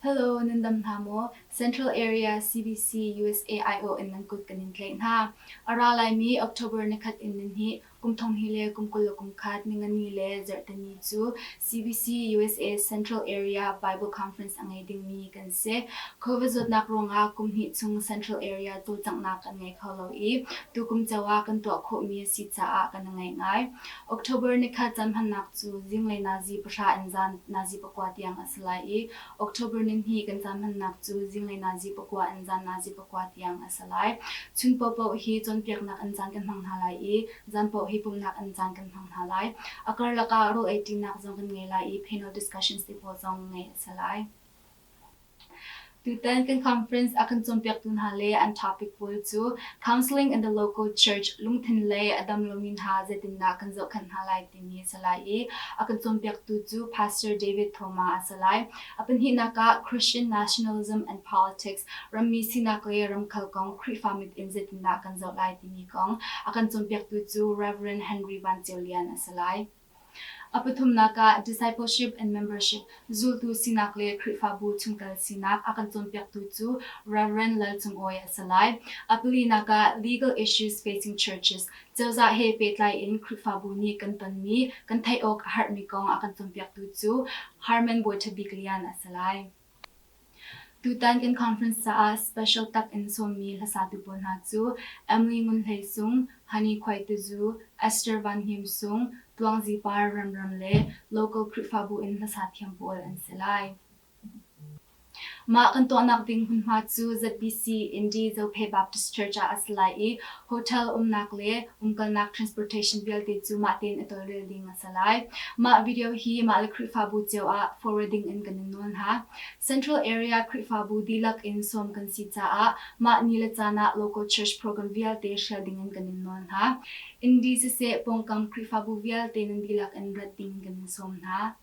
Hello, nan dam hna maw? Central Area CBC USA aiawh in nan kut kan in tlaih hna. A ra laimi October nikhat in nihnih kum 20 le kum 21 ningani le zarhteni cu CBC USA Central Area Bible Conference a ngei dingmi kan si. COVID zawtnak ruangah kum hnih chung Central Area cawlcanghnak kan ngei kho lo i tukum ceu ah kan tuah khawhmi a si caah kan i ngaih ngai. October nikhat caan hmannak cu zinglei nazi pahra in zan nazi pakua tiang a si lai i October nihnih kan caan hmannak cu zinglei nazi pakua in zan nazi pakua tiang a si lai. Chun paohpaoh hi cawnpiaknak in caan kan hmang hna lai i zan paoh hi pumhnak in caan kan hmang hna lai. A karlak ah rawl ei ṭinak zong kan ngei lai i panel discussions te pawl zong ngeih a si lai. Tutan kan conference a kan cawnpiaktu hna le an topic pawl cu Counseling in the Local Church lungthin lei a dam lomi hna zeitindah kan zohkhenh hna lai timi a si lai i a kan cawnpiaktu cu Pastor David Thoma a si lai. A pahnihnak ah Christian Nationalism and Politics rammi sinak le ramkhel kong Khrihfa mit in zeitindah kan zoh lai timi kong a kan cawnpiaktu cu Reverend Henry Van Ceu Lian a si lai. A pathumnak ah Discipleship and Membership zultu sinak le Khrihfabu chungtel sinak a kan cawnpiaktu cu Rev. Lal Cung Awi a si lai. A palinak ah Legal Issues Facing Churches cozah he pehtlai in Khrihfabu nih kan tonmi, kan theih awk a harhmi kong a kan cawnpiaktu cu Harman Bawi Ṭha Bik Lian a si lai. Tutan kan conference caah special tak in sawmmi hlasatu pawl hna cu Emily Ngun Hlei Sung, Honey Khuai Tuzu, Esther Van Hnem Sung, Tluang Zi Par Ramram le local Khrihfabu in hlasa thiam pawl an si lai. Mah kan tuahnak ding hmunhma cu ZBC Indy Zophe Baptist Church ah a si lai i hotel umnak le umkalnak transportation vialte cu mah tein a tawlrel ding a si lai. Mah video hi mah le Khrihfabu cio ah forwarding in kan in nawl hna. Central Area Khrihfabu dihlak in sawm kan si caah mah ni le caan ah local church program vialte hrial ding in kan in nawl hna. Indy siseh pawngkam Khrihfabu vialte nan dihlak in rat ding in kan in sawm hna.